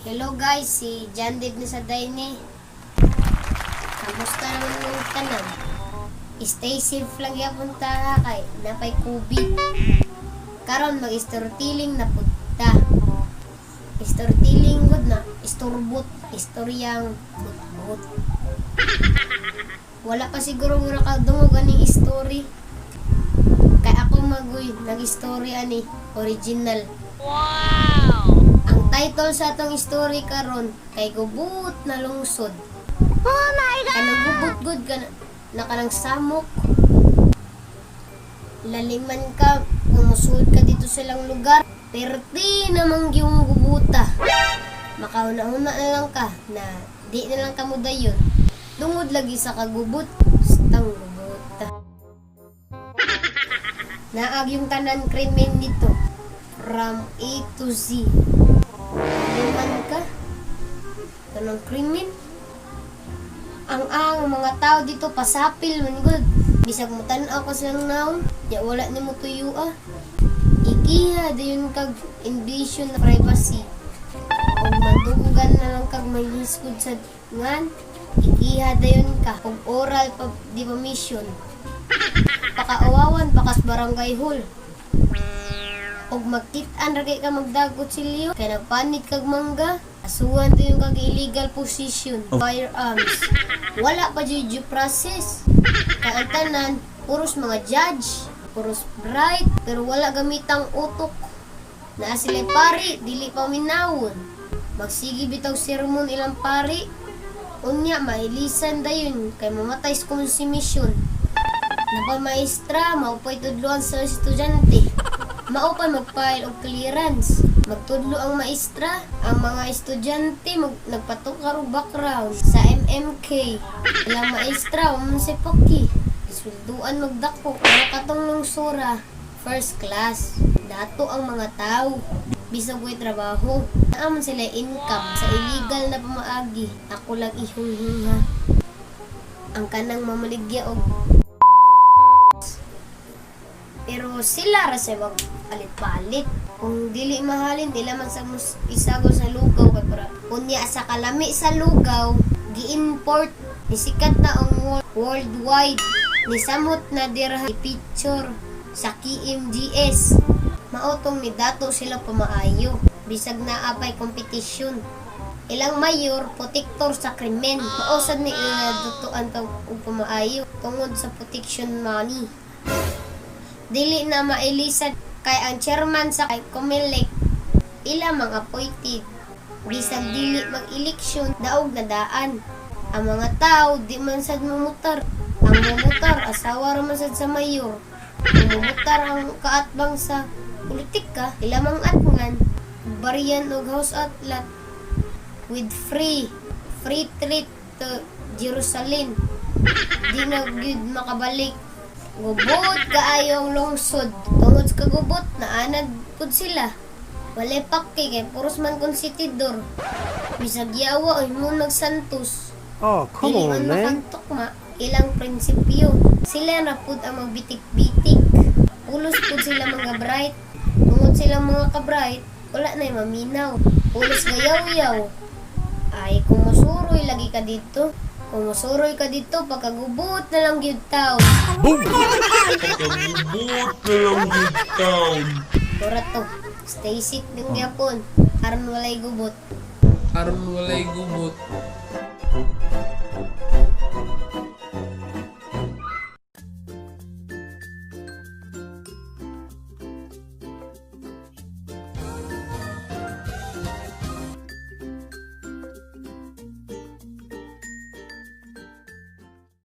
Hello guys, si John Dave ni sa Daini. Kamusta naman mong tanan? Stay safe lang gyapon ta kay napay COVID. Karon mag-storytelling na pud ta. Storytelling gud na, istorbot, istoryang butbut. Wala pa siguro mo nakadungog aning story. Kay ako maguy nag-story ani original. Ang title sa atong story karon kay "Gubot na Lungsod." Oh my God! Kanang gubot gud ka na, na kanang samok. Laliman ka kung musulod ka dito sa ilang lugar. Perti namang yung gubuta. Makauna-una na lang ka na di na lang ka mo dayon. Tungod lagi sa kagubot, stang gubuta. Naag yung tanan krimen dito. From A to Z. Laliman ka. Kanang krimen. Ang mga tao dito pasapil man gud. Bisag mo tan-aw ka silang naong, ya wala nimo tuyo ah. Ikiha dayon kag invasion na privacy. Og madugan na lang kag mahisgod sa ngan, ikiha dayon ka og oral pa defamation. Pakaawawan pa kas barangay hall. Og magkit-an ra kay ka magdagot silyo kay nagpanit kag mangga, asuhan dayon kag illegal possession firearms. Wala pa jud due process. Kay ang tanan puros mga judge, puros bright, pero wala gamitang utok. Naa sila pari, dili pa minawon. Magsige bitaw sermon ilang pari. Unya mailisan dayon kay mamatay sa konsumisyon. Napa maestra, mao pa'y tudloan sa estudyante. Mao pa mag-file og clearance. Magtudlo ang maestra, ang mga estudyante nagpatukar og background sa MMK. Ilang maestra, wa man say paki. Iswelduan magdako, pero katong lungsura, first class. Dato ang mga tao. Bisag way trabaho. Naa man sila income sa illegal na pamaagi. Ako lang ihunghung ha. Ang kanang mamaligya og pero sila ra sa mag palit-palit. Kung dili mahalin, dili man sa mus isago sa lugaw kay para unya sa kalami sa lugaw, gi-import ni sikat na ang worldwide. Nisamot na dirha picture sa KMGS. Mao tong ni dato sila pamaayo. Bisag naa pay competition. Ilang mayor, protector sa krimen. Mao sad ni ila dutuan pa og pamaayo tungod sa protection money. Dili na mailisan kay ang chairman sa COMELEC ila mga appointed. Bisag dili mag-eleksyon, daog na daan. Ang mga tao di man sad mamutar. Ang mamutar asawa ra man sad sa mayor. Ang mamutar ang kaatbang sa politika, ila mang atngan bariyan og house at lot with free free trip to Jerusalem. Di na gyud makabalik. Gubot kaayo ang lungsod. Tungod sa kagubot, naanad pud sila. Walay paki kay puros man konsentidor. Bisag yawa oy mo nagsantos. Oh, come Dili on, man man. Makagtukma ilang prinsipyo. Sila na pud ang magbitik-bitik. Pulos pud sila mga bright. Tungod silang mga ka-bright, wala na maminaw. Pulos gayaw-yaw. Ay, kung musuroy lagi ka dito. Kung musuroy ka dito, pagkagubot na lang gyud taon. Boom! Pagkagubot na lang gyud taon. Ora to, stay safe din gyapon. Aron walay gubot. Aron walay gubot.